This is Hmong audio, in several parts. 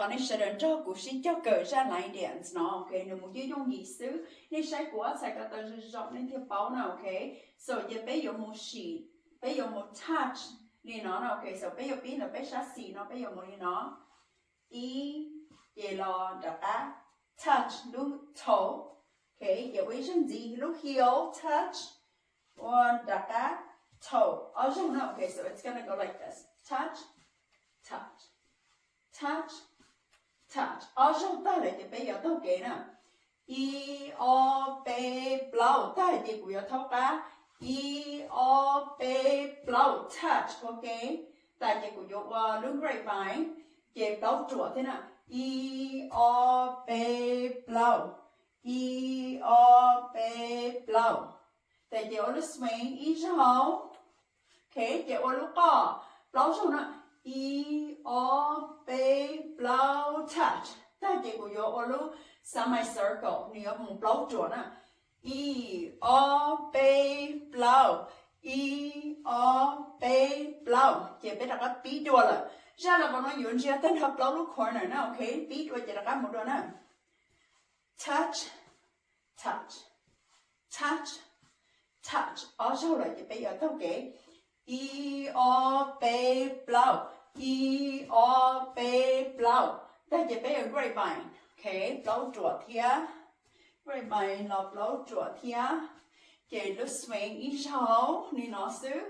Thov nej sawv daws nrog kuv sib cog kawm zaj line dance no, ok, nws mus yooj yooj yim xwb. Nej saib kuv ob txhais ko taw zoo zoo nej thiaj paub na, ok. So ces peb yuav mus sim, peb yuav mus touch li no na, ok. So peb yuav pib ntawm peb sab xis no, peb yuav mus li no. Ib, ces los rov qab touch lub toe, ok, ces ua ib zaug ntxiv lub heel, touch, ua rov qab toe, ob zaug na, ok. So it's gonna go like this, touch, touch, touch, touch, ob zaug tag lawm ces peb yuav taug kev na. Ib, ob, peb, plaub, tag ces kuv yuav thaub qab. Ib, ob, peb, plaub, touch, ok. Tas ces kuv yuav ua lub grapevine, ces plaub ruam thiab na. Ib, ob, peb, plaub. Ib, ob, peb, plaub. Tas ces ua lub swing ib zaug, ok, ces ua lub qoj plaub zaug na. Ib, ob, peb, plaub, touch. Tag ces kuv yuav ua lub semicircle, nws yuav mus plaub ruam na. Ib, ob, peb, plaub. Ib, ob, peb, plaub. Ces peb rov qab pib dua lawm. Zaj no yuav ntsia tag nrho plaub lub corner na, ok, pib dua ces rov qab mus dua na. Touch, touch, touch, touch, ob zaug lawm ces peb yuav taug kev. Ib, ob, peb, plaub. Ib, ob, peb, plaub. Tag ces peb yuav grapevine, ok, plaub ruam thiab. Grapevine los plaub ruam thiab. Ces lub swing ib zaug li no xwb.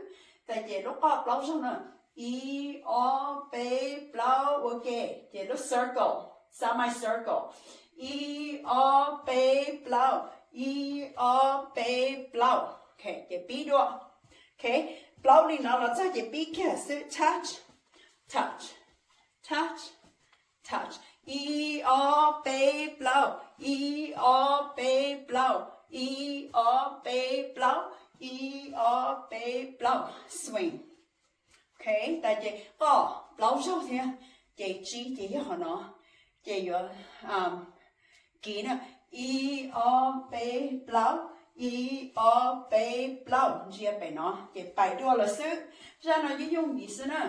Tas ces lub qoj plaub zaug na. Ib, ob, peb, plaub, ua ke. Ces lub circle, semicircle. Ib, ob, peb, plaub. Ib, ob, peb, plaub. Ok, ces pib dua. Ok, plaub li no los txog ces pib kiag xwb, touch, touch, touch, touch. Ib, ob, peb, plaub. Ib, ob, peb, plaub. Ib, ob, peb, plaub. Ib, ob, peb, plaub. Swing. Ok, tas ces qoj plaub zaug thiab. Ces tsib ces yog qhov no. Ces yuav kiv na. Ib, ob, peb, plaub. Ib, ob, peb, plaub. Ntsia pem no ces pais dua lawm xwb. Zaj no yooj yooj yim xwb na.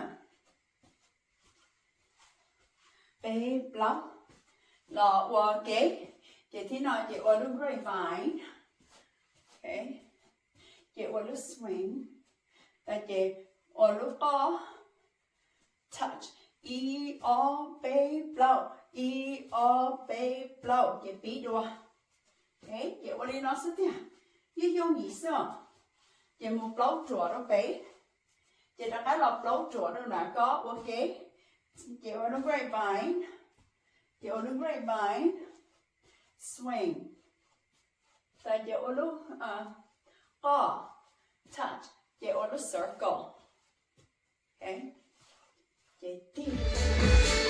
Peb, plaub, los ua ke. Ces thib no ces ua lub grapevine. Ces ua lub swing. Tas ces ua lub qoj, touch. Ib, ob, peb, plaub. Ib, ob, peb, plaub. Ces pib dua. Ces ua li no xwb tiag. Yooj yooj yim xwb os. Ces mus plaub ruam rau pem. Ces rov qab los plaub ruam rau nram ko ua ke. Ces ua lub grapevine. Ces ua lub grapevine, swing. Tas ces ua lub qoj, touch. Ces ua lub circle. Ces tig.